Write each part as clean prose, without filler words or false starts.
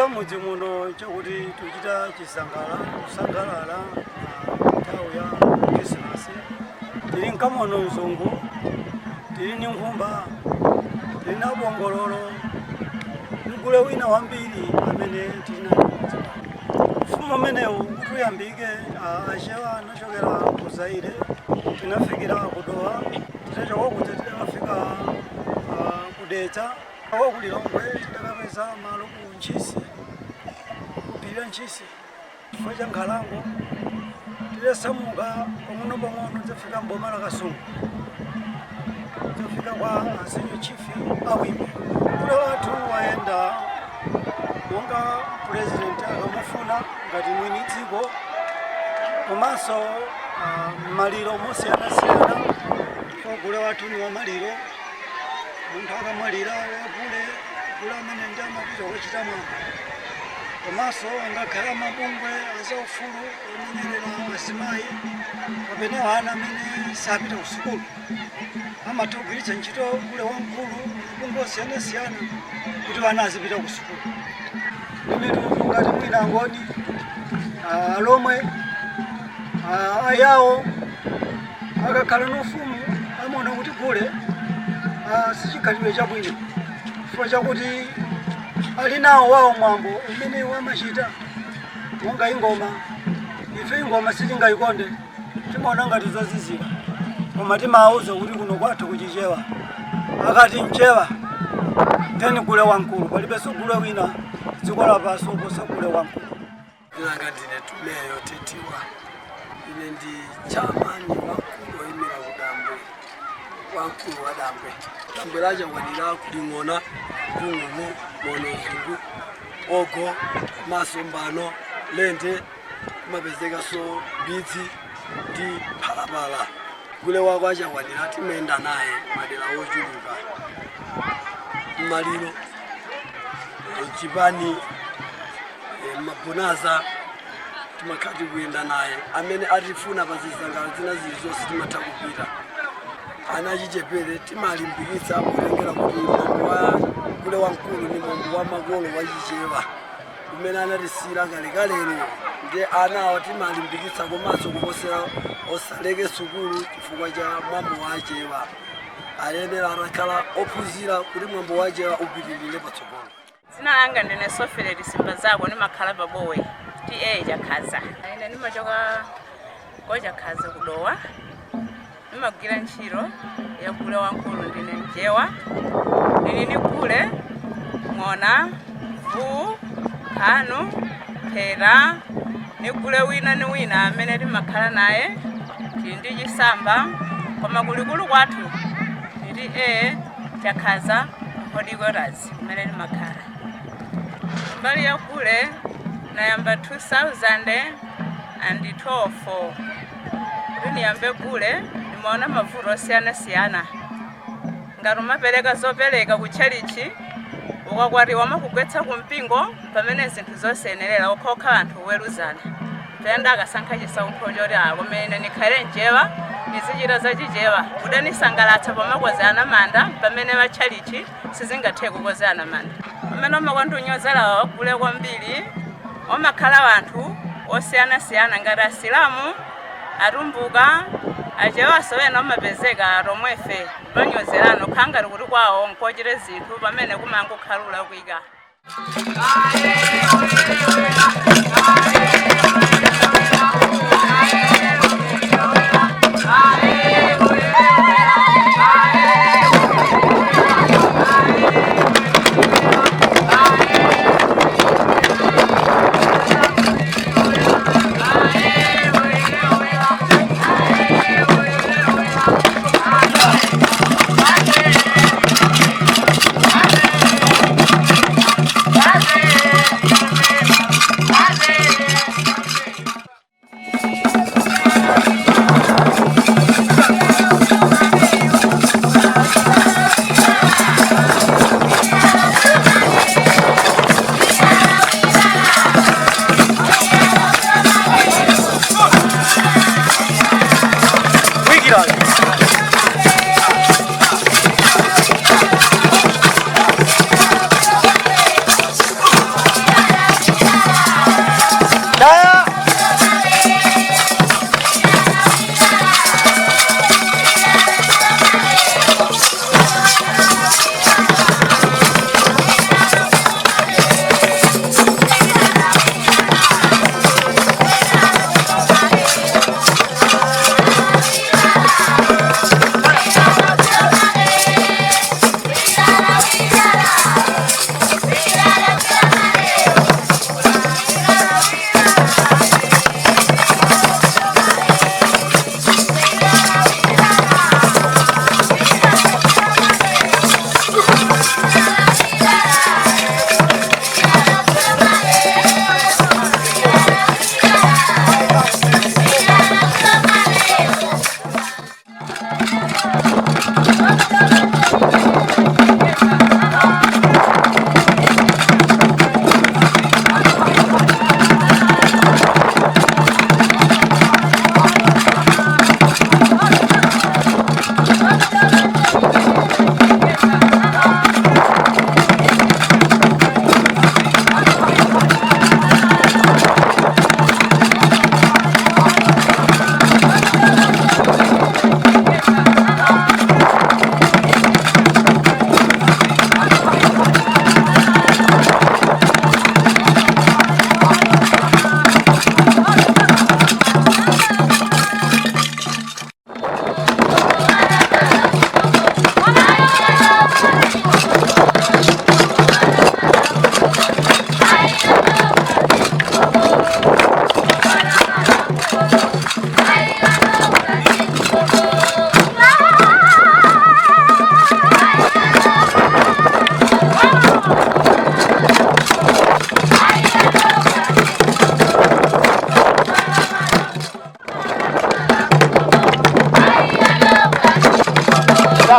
Cha mudzi muno chakuti tuchita chisangala kusangalala nthawi ya Krisimasi. Tili nkamono mzungu, tili ni nkhumba, tili na bongololo, ni gule wina wambiri amene tili naye mudzi. Mfumu umenewu kuti uyambike, Achewa anachokera ku Zaire, tinafikira ku Dowa, titachoka kuja tidakafika ku Dedza, ku Lilongwe tidakapeza malo ku Ntchisi, kupirira Ntchisi chifukwa cha nkhalango. Tidasamuka pang'ono pang'ono, tafika mboma la Kasungu, tafika kwa senior chief Awimbe. Gule wathu wayenda monga president akamufuna ngati mwini dziko, komanso maliro mosiyanasiyana. Gule wathu ni wamaliro. Munthu akamwalira, wagule gule amene ndi amapita kuchita mwambo, komanso angakhala mabungwe azaufulu omenyerera azimayi kapena ana amene sapita ku sukulu, amatha kugwiritsa ntchito gule wamkulu mabungwe osiyanasiyana kuti ana azipita ku sukulu. Ndi mitundu ngati mwina Angoni, Alomwe, Ayawo, akakhala nofumu amaona kuti gule sichikhalidwe chabwino chifukwa chakuti ali nawo wawo mwambo umene wamachita monga ingoma. Ife ingoma sitingayikonde, timaona ngati zozizira, koma timawuza kuti kuno kwathu kuchichewa akati mchewa then gule wamkulu, palibenso gule wina dziko lapansi oposa gule wamkulu. Langa ndine Tumeyo Tetiwa. Ine ndi chairman wamkulu oyimira kudambwe, wamkulu wa dambwe. Dambwe lachakwanira kuling'ona, kung'ung'u, monozungu, ogo, maso, mbano, lende, kumapezekanso mbidzi ndi phalapala. Gule wako achakwanira timayenda naye madera ochuluka, mmaliro, mchipani, mabonaza timakhala tikuyenda naye. Amene atifuna pa zizangalo zina zilizonse timatha kupita. Ana achichepere timalimbikitsa kutengera kuti mwambo wa gule wamkulu ni mwambo wa makolo wachichewa umene anatisiyira kalekalero, ndi ana awa timalimbikitsa komanso kuposera osaleke sukulu chifukwa cha mwambo wachewa. Ayenera atakhala ophunzira kuti mwambo wachewa upitirire patsogolo. Dzina langa ndine Sofeleti Simba Zako, ndimakhala pabowe T/A Chakhaza. Ine ndimachoka ko Chakhaza kudowa, ndimagwira ntchito ya gule wamkulu. Ndine mchewa, ndili ndi gule, ng'ona, mvuu, nkhanu, phera ni gule wina ni wina amene timakhala naye. Tili ndi chisamba, koma kulikulu kwathu ndi T/A Chakhaza headquarters kumene timakhala. Mbali ya gule nayamba 2012. Kuti niyambe gule ndimaona mavuto osiyanasiyana, ngati umapereka zopereka ku tchalichi, ukakwatiwa makugwetsa ku mpingo pamene zinthu zosenerera okhokha anthu kuweruzana. Penda akasankha chisankho choti akomene nikhale mchewa, nizichita zachichewa kudanisangalatsa pamakozi anamanda pamene watchalichi sizingathe kukoza anamanda. Pamene umakondiunyozera wagule kwambiri, omakhala wanthu osiyanasiyana ngati Asilamu, Atumbuka, Achewaso ena omapezeka tomwefe panyozerano kukhala ngati kuti kwawo nkochita zinthu pamene kumangokhalula kuyika.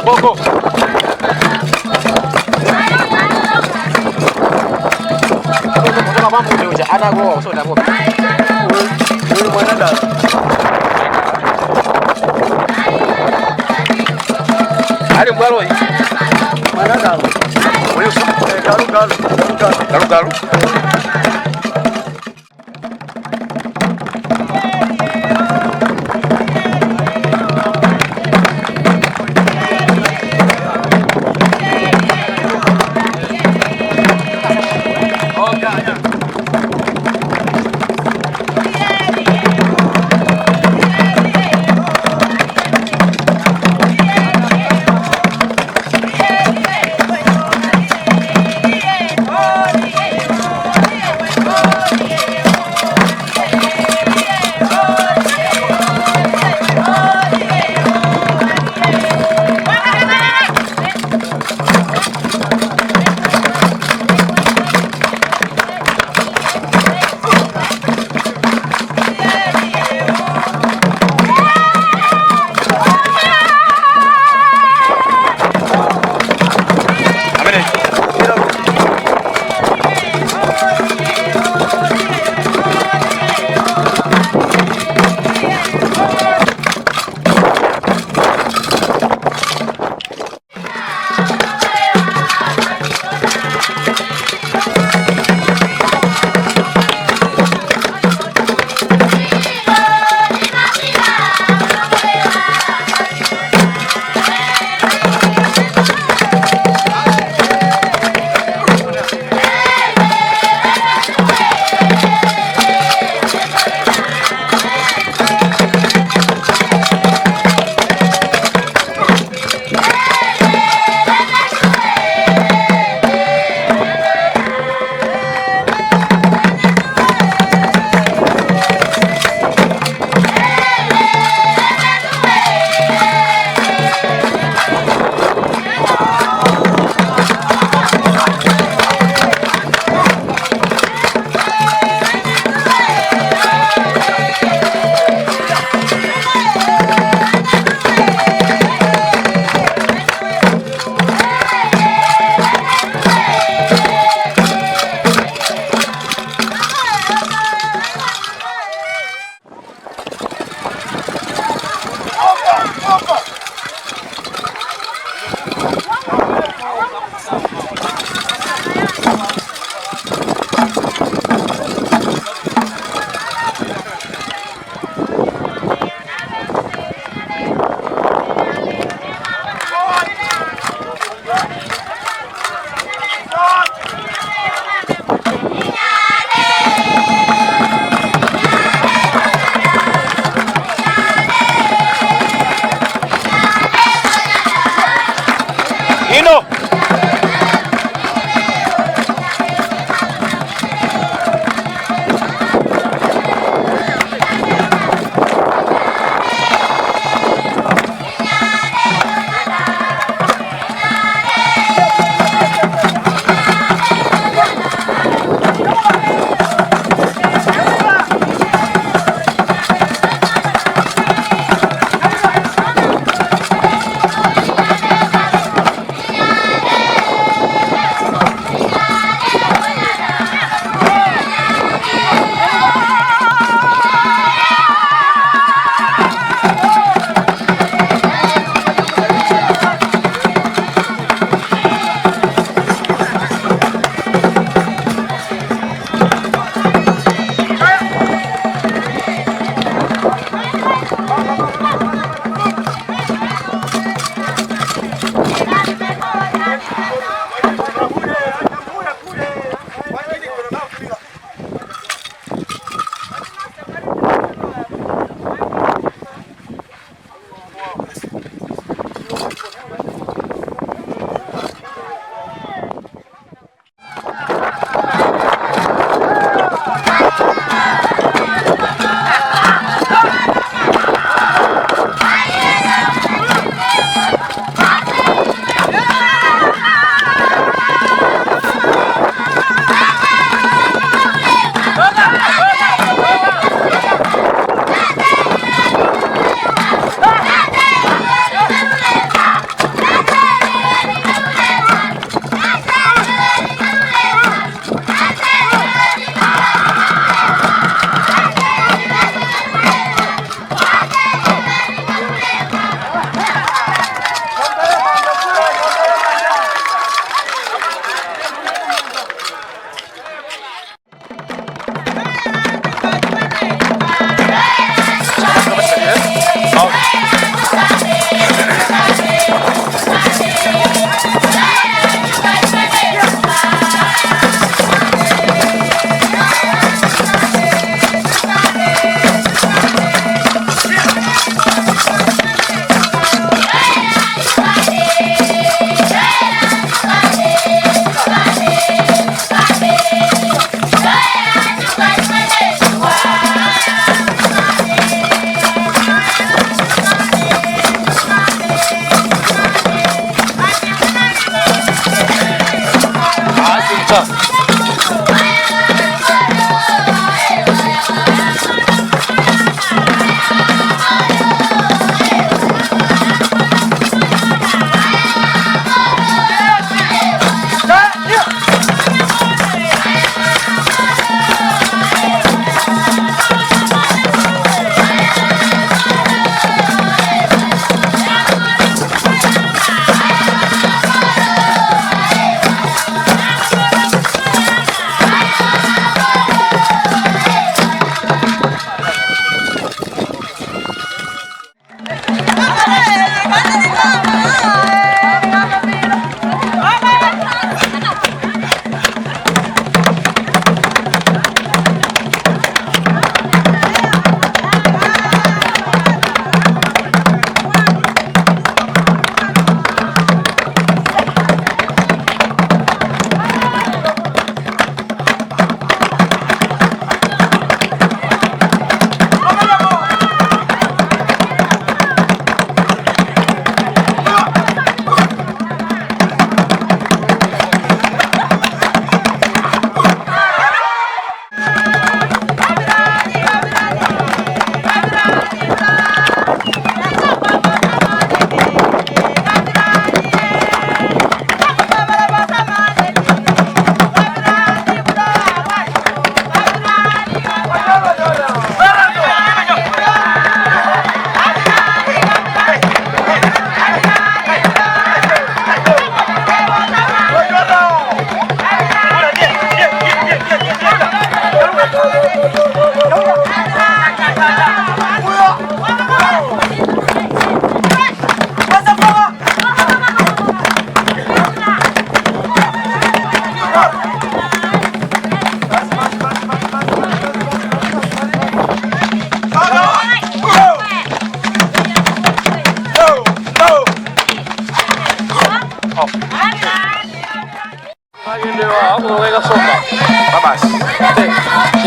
Gogo. Kutoka kwa mtu uja anago so ndapo. Huyu mwanadada Ali mbwalo yi. mwanadada Uyu so galu galu galu galu galu galu. Yeah.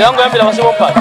Ndiyangoyambira pasipo mpaka.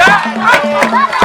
Yeah!